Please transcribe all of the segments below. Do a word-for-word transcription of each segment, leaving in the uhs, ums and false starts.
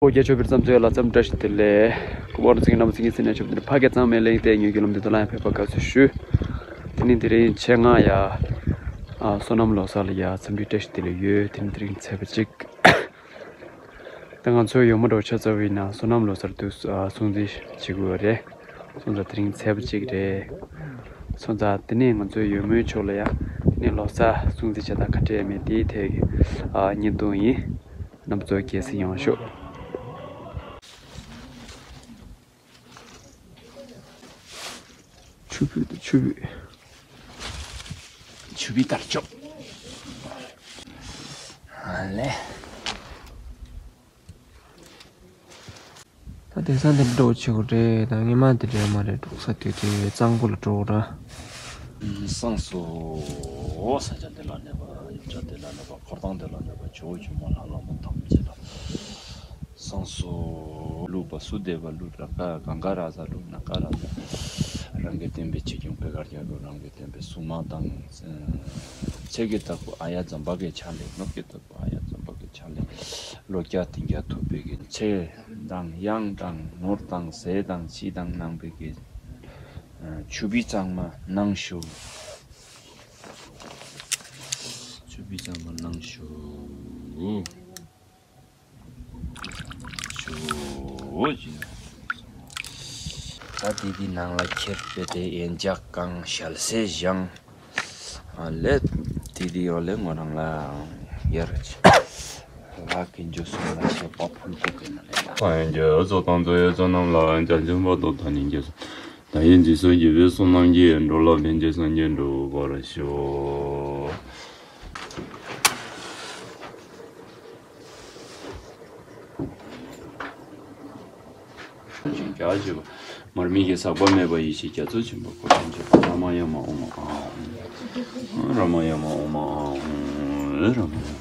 ཨོ་རྒྱ་ཆོས་པའི་བརྩམས་ཚོའི་ལ་ཙམ་བཀྲ་ཤིས་བདེ་ལེགས། ཀུ་མར་ཚིག་ནམ་ཚིག་ཚིག་ནས་ཆོས་པའི་ཕ་སྐད་གཙང་མའི་གླེང་སྟེགས་ཉོ་རྒྱུ་ལམ་འདི་དུ་ལ་ཡང་ཕེབས་པ་དགའ་བསུ་ཞུ། དེ་ནི་དེ་རིང་ཆེད་མངགས་ཡ། ཨ་བསོད་ནམས་ལོ་གསར་ལ་ཡ་འཚམས་འདྲི་བཀྲ་ཤིས་བདེ་ལེགས་ཡོད། དེ་ནི་དེ་རིང་ཚེས་པ་གཅིག་ད་ང་ཚོའི་ཡོད་མ་འགྲོ་ཆ་ཚ་བའི་ནང་བསོད་ནམས་ལོ་གསར་དུ་ཨ་སྲུང་བརྩི་བྱེད་དགོས་པ་རེད། སོང་ཙང་དེ་རིང་ཚེས་པ་གཅིག་རེད། སོང་ཙང་དེ་ནས་ང་ཚོའི་ཡུལ་མིའི་ཕྱོགས་ལ་ཡང་དེ་ནས་ལོ་གསར་སྲུང་བརྩི་བྱེད་སྟངས་ག་འདྲས་མེད་དེའི་ཐད་ཀྱི་ཨ་བརྙན་ཐུང་ཡིན། རྣམ་ཚོ་གལ་སྲིད་ཡོང་ཤོག་ཆུ་ཕུད་དང་ཆུ་ཕུད། ཆུ་ཕུད་དར་ལྕོག་ཨ་ལེ། ད་དེང་སང་དེ་འདྲ་བྱེད་དགོས་རེད། ད་སྔོན་མ་དེ་འདྲ་མ་རེད། འབྲོག་ས་དེ་དེ་གཙང་པོ་ལ་འགྲོ་དགོས་ར། བསངས་སོ། ས་ཆ་འདི་ལ་གནས་པ། ཡུལ་ཇ་འདི་ལ་གནས་པ། འཁོར་ཐང་འདི་ལ་གནས་པ། ཇོ་བོ་ཇོ་མོ་ལྷ་ལྷ་མོ་ཐམས་ཅད་ལ་བསངས་སོ། ཀླུ་བ་སུ་འདེབས་པ། ཀླུ་ར་ཀ་གངྒཱ་ར་ས། ཀླུ་ནག་ག་ར་ས། རང་གི་བསྟན་པའི་ཆོས་སྐྱོང་པེ་དཀར་རྒྱལ་པོ། རང་གི་བསྟན་པའི་སྲུང་མ་དང་། ཆེ་གེ་དྭགས་པོ་ཨཱརྱ་ཛམ་བྷ་གའི་ཕྱག་ལས། ནུབ་ཀྱི་དྭགས་པོ་ཨཱརྱ་ཛམ་བྷ་གའི་ཕྱག་ལས། ལོ་བརྒྱ་བདུན་བརྒྱ་ཐུབ་པའི་གི་ཆེ་དང་གཡང་དང་ནོར་དང་ཟས་དང་ཕྱི་དང་ནང་པའི་གི་ཆུ་བི་གཙང་མ་གནང་ཞུ། ཆུ་བི་གཙང་མ་གནང་ཞུ། ཞུ། ད་དེ་དེ་ནང་ལ་ཁྱེར་པས་དེ་ཡན་ཆད་གང་ཞལ་ཟས་བཞེངས། ཨ་ལས། དེ་དེ་ཡོ་ལས་ངོ་རང་ལ་ཡར་ལ་གི་འཇུ་སོང་ལ་ཞེས་པ་ཕུལ་དགོས་པའི་ནང་ལས་ལ། ཨ་ཡན་ཆད་ཚོགས་དང་ཚོགས་ཡོད་ཚོགས་རྣམས་ལ་བྱང་ཆུབ་བར་དུ་བདག་ནི་འགྱུར། ད་ཡིན་འཇིགས་སུ་བྱེད་པའི་གསུམ་རྣམས་ཀྱིས། འགྲོ་ལ་ཕན་ཕྱིར་སངས་རྒྱས་འགྲུབ་པར་ཤོག་ཅིང་རྒྱ་ཆེ་བ། མར་མེ་ཡི་ཟག་པ་མེད་པ་ཡེ་ཤེས་རྒྱ་མཚོ་ཆེན་པོ་འཁོར་དང་བཅས་པ། ར་མ་ཡ་མ་ཨོ་མ་ཨ་ཨོ། ར་མ་ཡ་མ་ཨོ་མ་ཨ་ཨོ། ར་མ་ཡ་མ་ཨོ་མ་ཨ་ཨོ།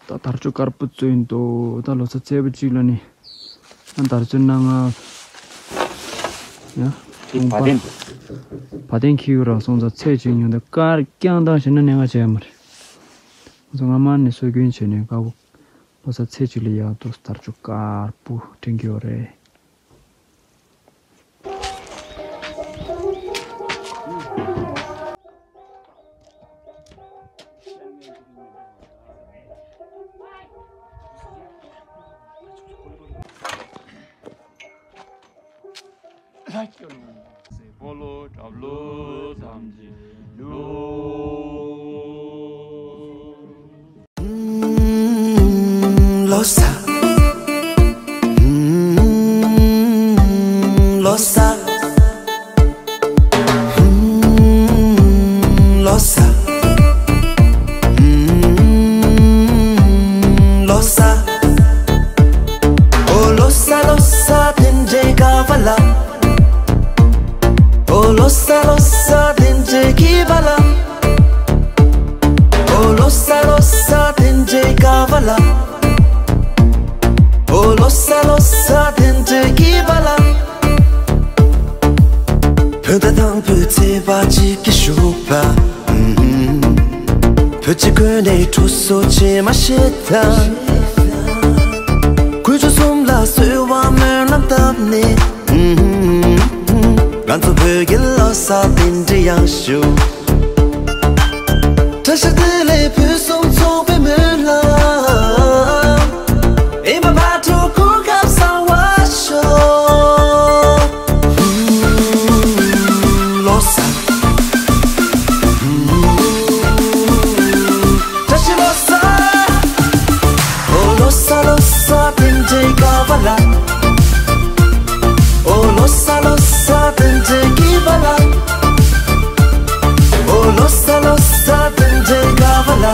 ད་དར་ལྕོག་དཀར་པོ་བཙུགས་འདུག་ད་ལོ་གསར་ཚེས་པ་གཅིག་ལ་ནི། ཨ་དར་ལྕོག་སྣ་ལྔ། ཡ། དེ་བ་དན། བ་དན་འཁྱེར་ཡོད་ར། སོང་ཙང་ཚེས་གཅིག་ཉིན་དུ་དཀར་རྐྱང་དང་ཞེ་ན་གནད་འགག་བྱས་མ་རེད། སོང་ཙང་སྔ་མ་ནས་སྲོལ་རྒྱུན་བྱས་ནས་དཀར་པོ། ལོ་གསར་ཚེས་གཅིག་ལ་ཡག་ཏུ་དར་ལྕོག་དཀར་པོ་སྤྲད་ཀྱི་ཡོད་རེད། སྤོ་ལོ་གྲབ་ལོ་ཐམས་ཅད་ལོ། ལོ་གསར། ལོ་གསར། ལོ་གསར། ལོ་གསར། ཨོ་ལོ་གསར་ལོ་གསར་དེ་འདྲའི་དགའ་བ་ལ། ཨོ་ལོ་གསར་ལོ་གསར་དེ་འདྲའི་སྐྱིད་པ་ལ། ཨོ་ལོ་གསར་ལོ་གསར་དེ་འདྲའི་དགའ་བ་ལ། ཨོ་ལོ་གསར་ལོ་གསར་དེ་འདྲའི་སྐྱིད་པ་ལ། བོད་ཟླ་དང་པོའི་ཚེས་པ་གཅིག་གི་ཞོགས་པ། བོད་ཀྱི་གོས་ནས་ཁྲུས་གསོལ་ཕྱི་མ་ཞིག་དང་། དཀོན་མཆོག་གསུམ་ལ་གསོལ་བ་སྨོན་ལམ་བཏབ་ནས། ང་ཚོ་བོད་ཀྱི་ལོ་གསར་དེ་འདྲའི་ཡག་ཤོས། བཀྲ་ཤིས་བདེ་ལེགས་ཕུན་སུམ་ཚོགས་པའི་སྨོན་ལམ། ཨེ་མ་བ་ཕྲུག་གོ་སྐབས་བཟང་བ་ཤོག་ལོ་གསར། བཀྲ་ཤིས་ལོ་གསར། ཨོ་ལོ་གསར་ལོ་གསར་དེ་འདྲའི་དགའ་བ་ལ། ཨོ་ལོ་གསར་ལོ་གསར་དེ་འདྲའི་སྐྱིད་པ་ལ། ཨོ་ལོ་གསར་ལོ་གསར་དེ་འདྲའི་དགའ་བ་ལ།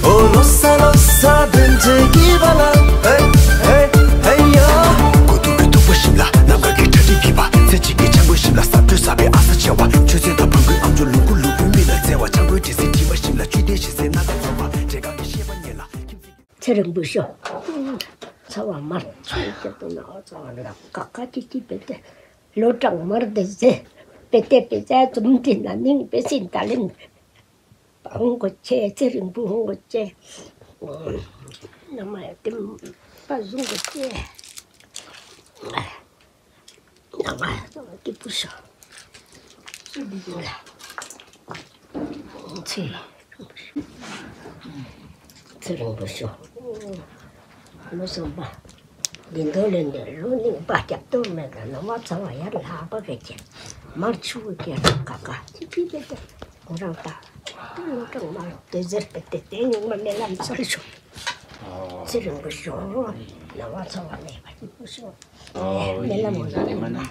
ཨོ་ལོ་གསར་ལོ་གསར་དེ་འདྲའི་སྐྱིད་པ་ལ། ཧེ་ཧེ་ཧེ་ཡ། གོ་ཐུག་གི་ཐུག་པ་ཞིམ་ལ། ནམ་མཁའ་གི་འཕྲིན་ལས་འཁྱིལ་བ། ཚེ་གཅིག་གི་འཆར་སྒོ་ཞིམ་ལ། ཟབ་སྤྲོས་ཟབ་པའི་ཨ་ས་བྱེ་བ། ཆོས་ཚན་ ཚེ་རིང་པོ་ཤོག་ཚ་བ་མར་ཆུ་རྒྱབ་ཏུ་ན་ཚ་བ་ལ་ཀ་ཀ་ཅི་ཅི་པེ་ཏེ། ལོ་གྲངས་མར་དེ་ཟེ། པེ་ཏེ་པེ་ཙ་ཙུམ་ཏི་ན་ནིང་པེ་སིན་ཏ་ལིན། ཧོང་གོ་ཅེ། ཚེ་རིང་པོ་ཧོང་གོ་ཅེ། ན་མ་ཡ་ཏིམ་པ་ཟུང་གོ་ཅེ། ཡང་ང་ཡང་ཚང་མ་སྐྱིད་པོ་ཤོག་ཚེ་ཚེ་རིང་པོ་ཤོག་ལོ་གསུམ་པ། འདི་མདོ་ལས་འདས་ལོ་གཉིས་པ་སྐྱབས་གཏོར་མེད་ལ་ནང་བ་ཚ་བ་ཡར་ལྷག་པ་གི་ཅན། མར་ཆུ་བོ་སྐྱེ་ར་ཀ་ཀ་ཅི་ཕི་ཏེ་ཏེ། ཁོ་རང་ད་ལོ་གྲངས་མར་དེ་ཟེར་ཏེ་ཏེ་དེ་ཉུང་མ་མེ་ལམ་ཚར་ཤོག་ཚེ་རིང་པོ་ཤོག་ནང་བ་ཚ་བ་མེད་པ་སྐྱིད་པོ་ཤོག་མེ་ལམ་མོ་ན་མེ་ལམ།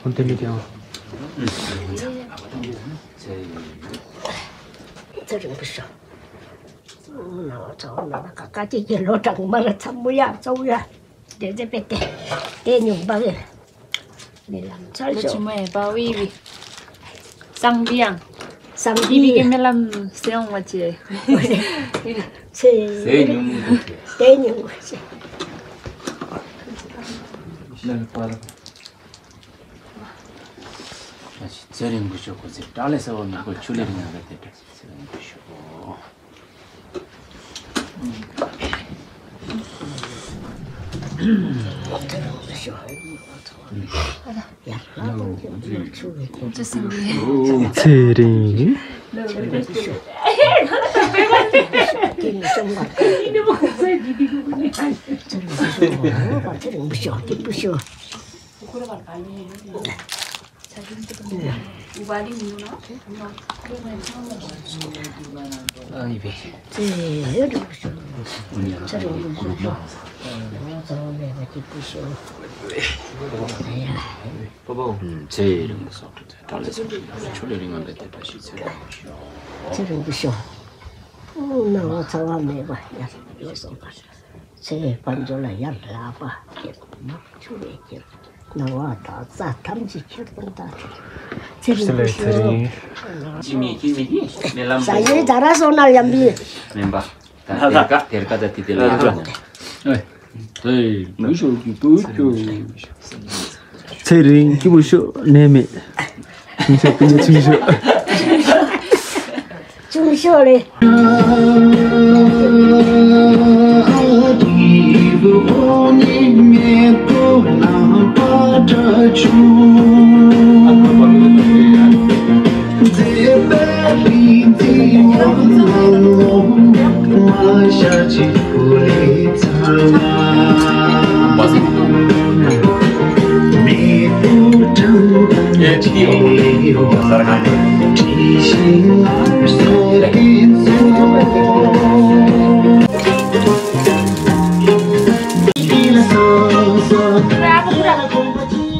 ཁོང་དེ་མི་དེའང་། ཚེ་རིང་པོ་ཤོག་ནང་བ་ཚ་བ་མེད་པ་ཀ་ཀ་ཅིག་གི་ལོ་གྲངས་མར་ཚ་མོ་ཡ་ཚ་བོ་ཡ། དེ་ཚེ་པེ་ཏེ། དེ་ཉུང་པ་གི། མེ་ལམ་ཚར་ལོ་ཆུ་ཤོག་མོ་ཡ་པ་བི་བི། སང་བི་ཡང་། སང་བི་བི་གི་མེ་ལམ་སེ་འོང་བ་ཅེ། ཚེ། ཟས་ཉུང་ངུ་ཅེ། དེ་ཉུང་ངུ་ཅེ། ཚེ་རིང་པོ་ཤོག་ཁོ་ཚེ་བཀྲ་ལས་སེ་བ་མི་དགོས་ཆུ་ལས་རིང་ང་ག་དེ་བཀྲ་ཚེ་རིང་པོ་ཤོག་ཚེ་རིང་། ཚེ་རིང་པོ་ཤོག་ཚེ་རིང་པོ་ཤོག་ཚེ་རིང་པོ་ཤོག་ཚེ་རིང་པོ་ཤོག་ཚེ་རིང་པོ་ཤོག་ཚེ་རིང་པོ་ཤོག་ཚེ་རིང་པོ་ཤོག་ཚེ་རིང་པོ་ཤོག་ཚེ་རིང་པོ་ཤོག་ནང་བ་ཚ་བ་མེད་པ་ཡར་ལོ་གསུམ་པ། ཚེ་དཔལ་འབྱོར་ལ་ཡར་ལྷག་པ་ཁྱེར་མ་ཆུ་བས་ཁྱེར། ནང་བ་དག་རྩ་ཐམས་ཅད་ཁྱེར་དང་དག་ཚེ་རིང་པོ་ཤོག་ཚེ་རིང་། ཅི་མི་ཅི་མི་ཅི་མི་ལམ་ས་ཡོད་ད་ར་སོང་ན་ཡམ་པི། མེན་པ། ད་དེར་ཀ་དེར་ཀ་ད་དེ་དེ་ལ་ཡོད་ནས། ཨེ། དེ་མི་ཤོག་གི་དུ་ཅུ། ཚེ་རིང་སྐྱིད་པོ་ཤོག་ནད་མེད། ཆུང་ཤོག་སྤུན་ཀྱག་ཆུང་ཤོག་ཆུང་ཤོག་རེད།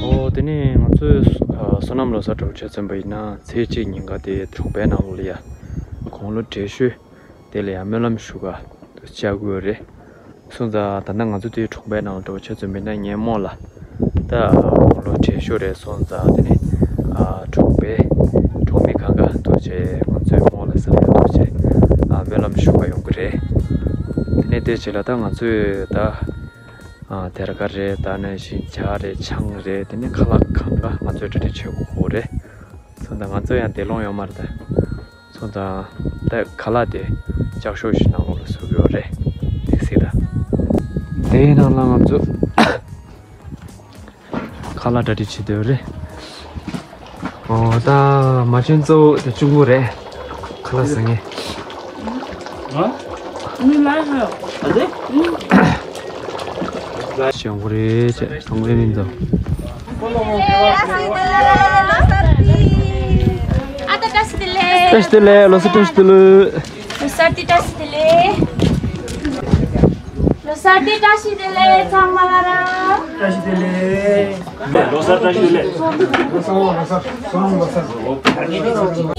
ཨོ། དེ་ནས་ང་ཚོས་ཨ་བསོད་ནམས་ལོ་གསར་འདྲ་པོ་ཆ་མཚོན་པ་ཡིན་ན་ཚེས་གཅིག་ཉིན་ཀ་དེ་གྲོང་པའི་ནང་ལོགས་ལ་ཡ་དགུང་ལོ་བགྲེས་ཤོས་དེ་ལ་ཡ་སྨོན་ལམ་ཞུ་ག་བཅར་དགོས་རེད། སོང་ཙང་ད་ལྟ་ང་ཚོ་དེའི་གྲོང་པའི་ནང་ལ་འགྲོ་བ་ཆ་མཚོན་པ་ཡིན་ན་ངའི་རྨོ་ལགས་ད་དགུང་ལོ་བགྲེས་ཤོས་རེད། སོང་ཙང་དེ་ནས་ཨ་གྲོང་པའི་གྲོང་མི་གང་ག་ཐུགས་རྗེ་ང་ཚོའི་རྨོ་ལགས་ས་ལ་ཡ་ཐུགས་རྗེ་ཨ་སྨོན་ལམ་ཞུ་ག་ཡོང་གི་རེད། དེ་ནས་དེ་རྗེས་ལ་ད་ང་ཚོས་ད། ཨ་དེར་ཀ་རེད། ད་ནང་བཞིན་ཇ་རེད། ཆང་རེད། དེ་ནས་ཁ་ལག་གང་ག་ང་ཚོས་གྲ་སྒྲིག་བྱེད་དགོས་རེད། སོང་ཙང་ང་ཚོ་ཡང་དེ་ལོང་ཡོད་མ་རེད་ད། སོང་ཙང་ད་ཁ་ལག་དེ་ལྕགས་ཤོག་ཞིག་ནང་ལོགས་ལ་བཟོ་གི་ཡོད་རེད། དེ་གཟིགས་དང་། དེའི་ནང་ལ་ང་ཚོ་ཁ་ལག་གྲ་སྒྲིག་བྱེད་དུ་ཡོད་རེད། ཨོ། ད་མ་བྱན་གཙོ་བོ་དེ་གཅུང་པོ་རེད། ཁ་ལག་ཟ་མཁན། ཨ། ཨ་ཙི། ཞང་པོ་རེད་ཅེས་གང་རེད་མིན་འདུག་ཨ་ད་བཀྲ་ཤིས་བདེ་ལེགས། བཀྲ་ཤིས་བདེ་ལེགས། ལོ་གསར་བཀྲ་ཤིས་བདེ་ལེགས། ལོ་གསར་དེ་བཀྲ་ཤིས་བདེ་ལེགས། ལོ་གསར་དེ་བཀྲ་ཤིས་བདེ་ལེགས་ཚང་མ་ལ་ར། བཀྲ་ཤིས་བདེ་ལེགས། ལོ་གསར་བཀྲ་ཤིས་བདེ་ལེགས། ལོ་གསར་ལོ་གསར་ལོ་གསར།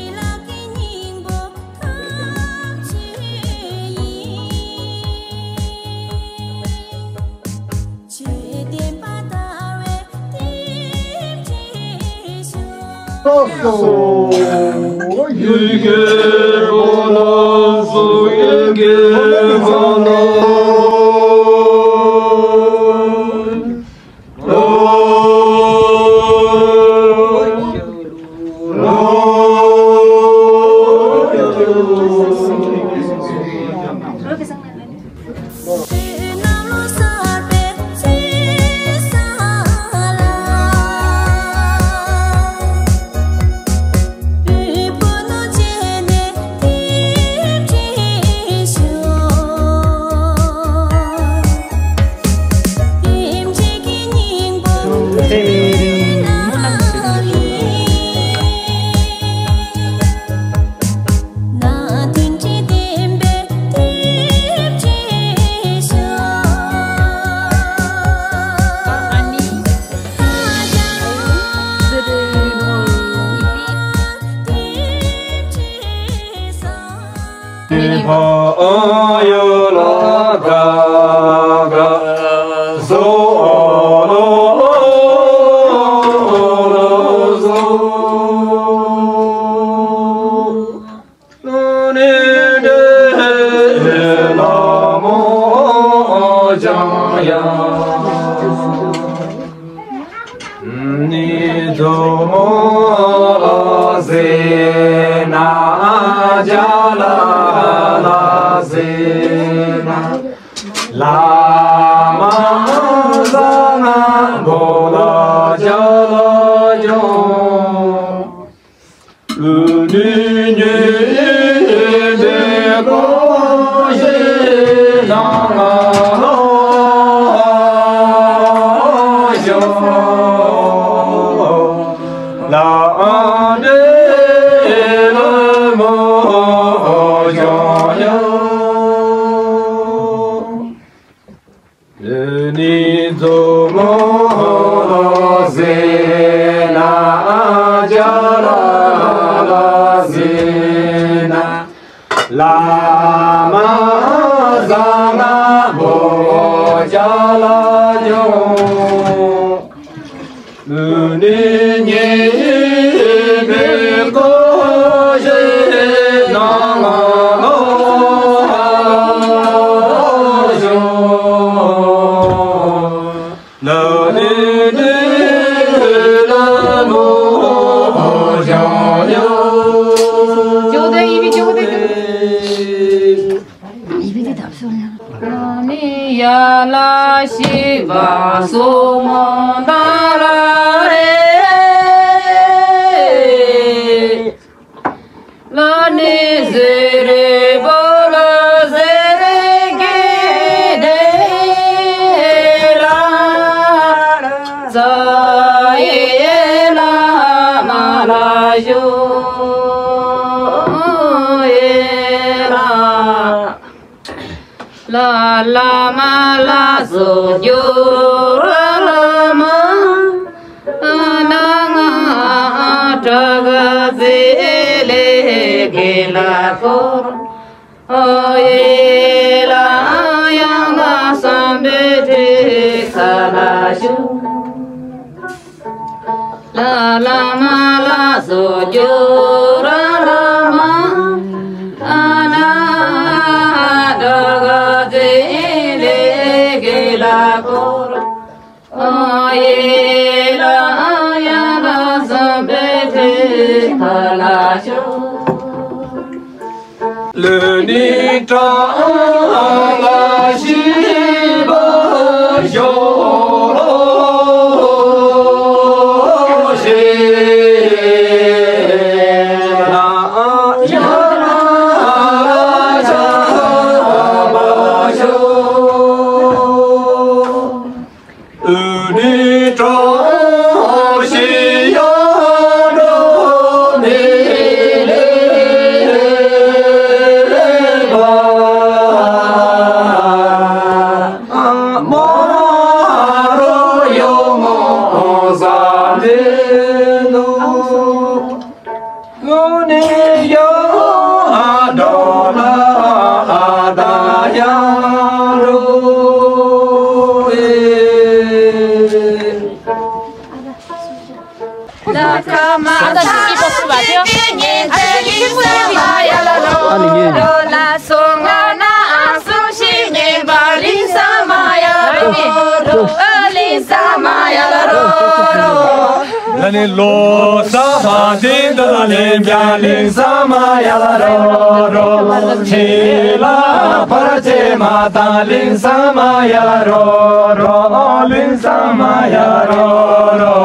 ཨ་ད་ཞིག་སྐྱིད་པོ་སུ་བ་དེ། ཨ་ནི་ངས། ཨ་ནི་ལོ་ས་མ་དེ་ད་ལེན་པྱ་ལིང་ས་མ་ཡ་ལ་རོ་རོ། ཆེ་ལ་ཕར་ཆེ་མ་ད་ལིང་ས་མ་ཡ་ལ་རོ་རོ། ལིང་ས་མ་ཡ་ལ་རོ་རོ།